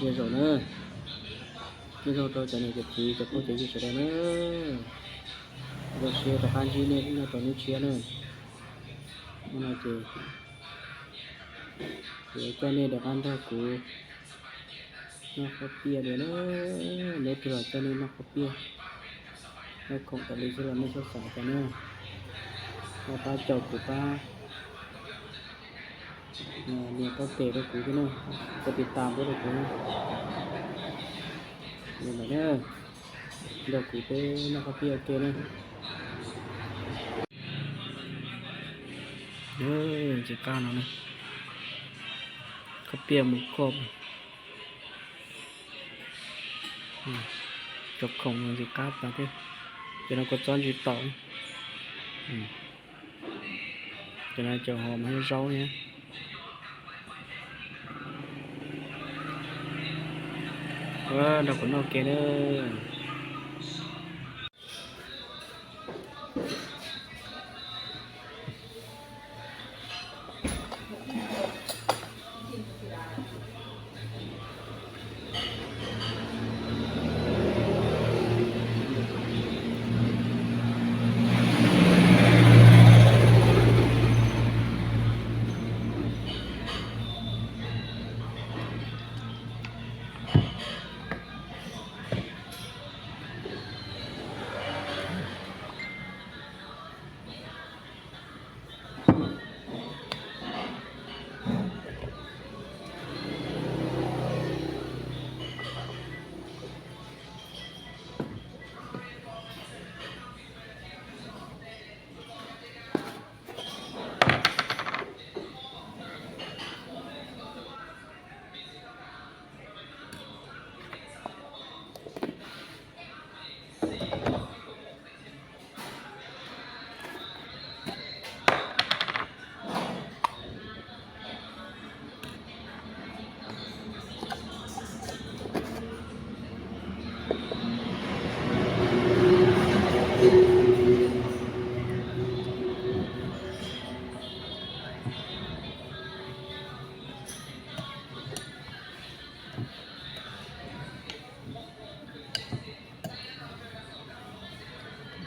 Nyob zoo na, nyob zoo rau cov niam cov txiv cov phooj cov ywg sawv daws na, zoo siab rov qab ntsib nej nyob rau hnub tshiab na. Hnub no ces kuv coj nej rov qab nrog kuv noj qhob piaj dua na, neb twg los coj nej noj qhob piaj, noj khoom tas li xwb los nej txhob xav cas na, nej pab caum kuv pab nias taub tes rau kuv thiab na, koj tiv tam npab rau kuv na. Ntawm na, nrog kuv peb noj qhob piaj ua ke na. Ntxim qab no na, qhob piaj mus koj, cov khoom ntxim qab tas thiab. Cov no kua txob ntsis taum, cov no cov hom mus hab zaub thiab. Nrog kuv noj ke na.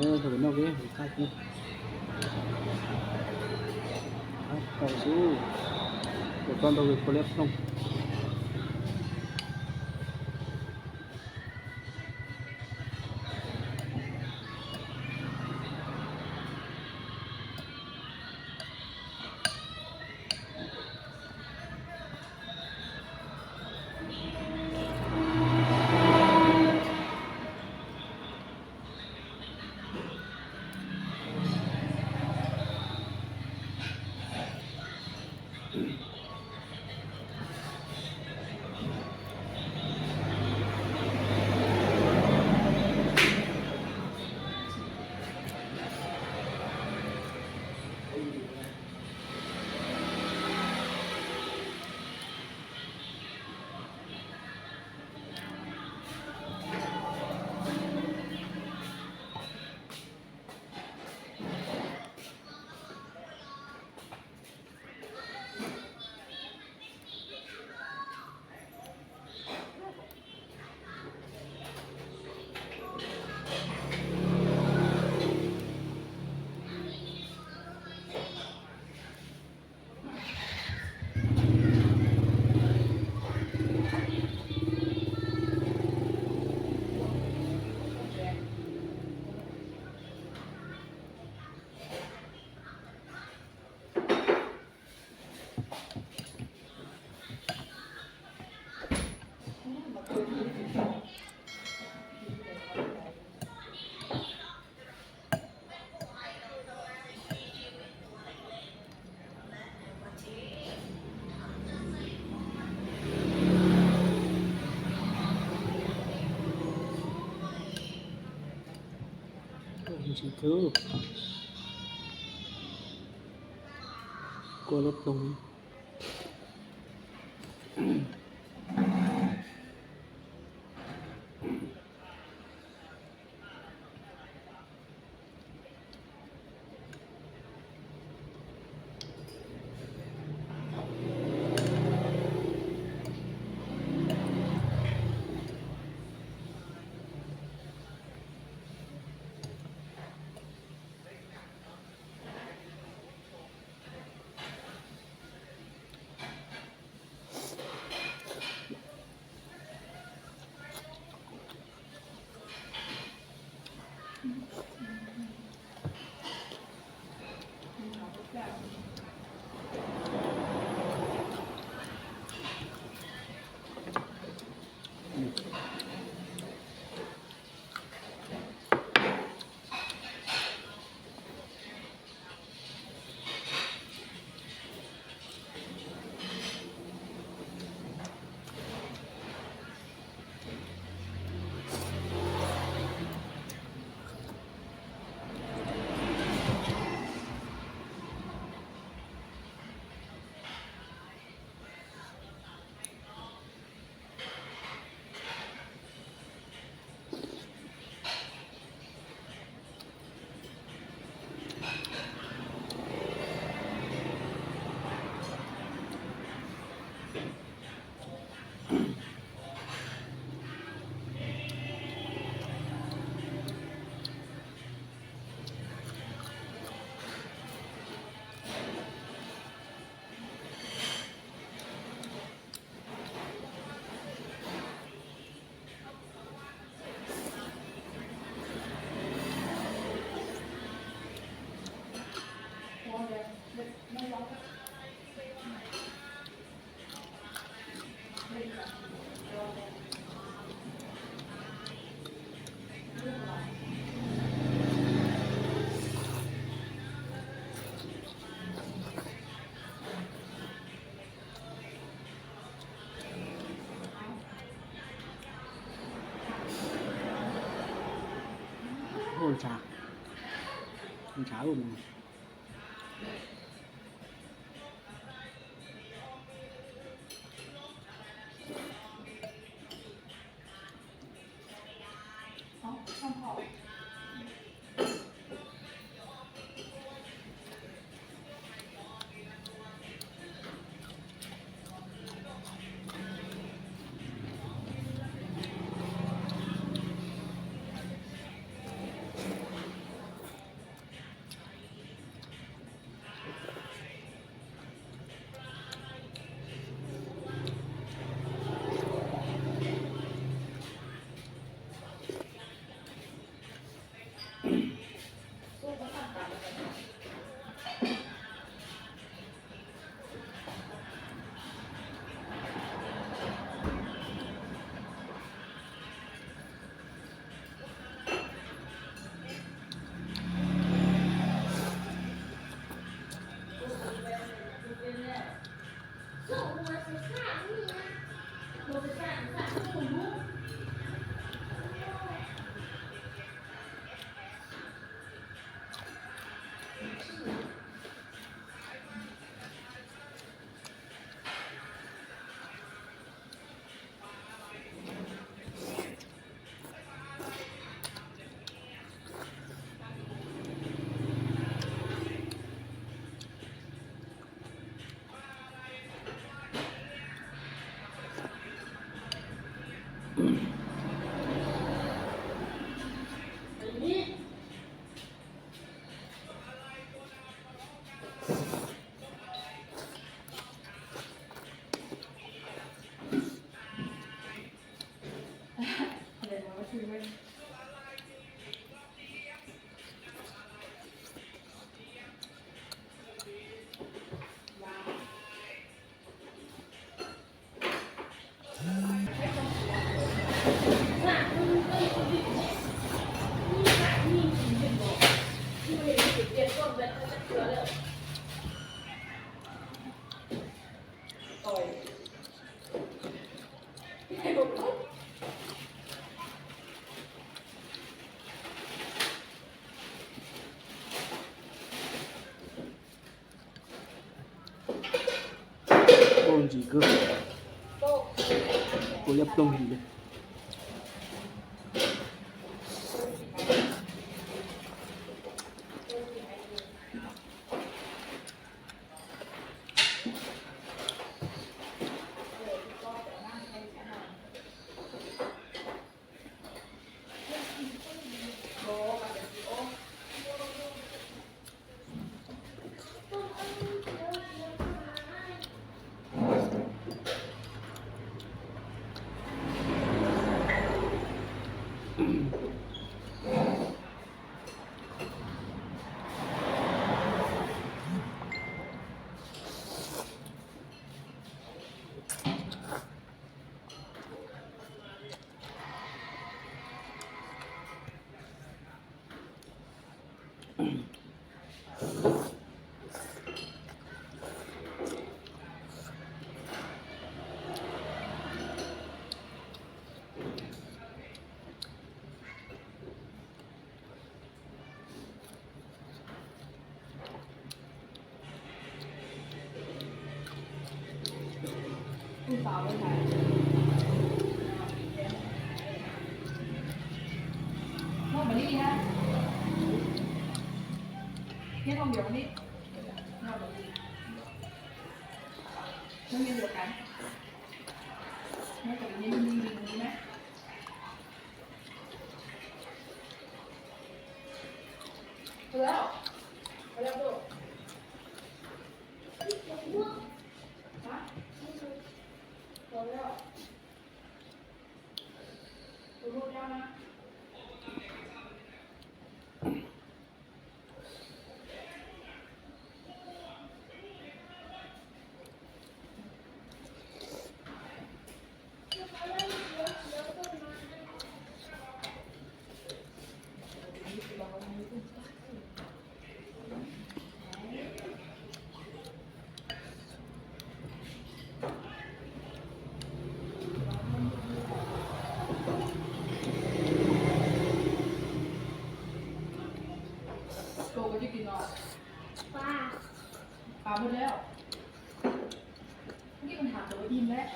Noj, noj, qab tau xwb, ua koj ntau kua liab ploog. Ntsis thwb, kua liab ploog. Ua ntshav, ntshav ua mus. Ua ntsis kawg, ua liab ploog li. Nó như luộc cánh. Nó có cái nhân đi mình đi đấy. Được không? Được không? Hả? Được không? Được không? Cô có chưa kịp rồi? Ba. Ba phút đấy. Cái con hạt đó im đấy.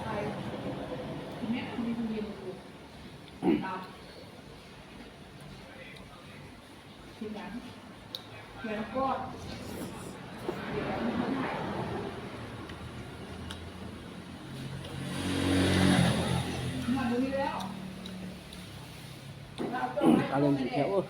Sai. Thì mẹ không đi không đi một cuộc. Tao. Thì ngắn. Thì nó có. Thì nó không hại. Mà đừng đi đâu. Tao lên chị theo.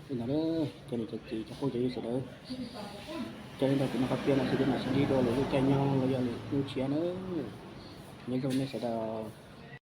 Li no, cov niam cov txiv cov phooj cov ywg sawv daws, coj nej nrog kuv noj qab tiaj no xwb, mam sib ntsib dua lwm lub caij nyoog los yog lwm hnub tshiab nawb. Nyob zoo nej sawv daws.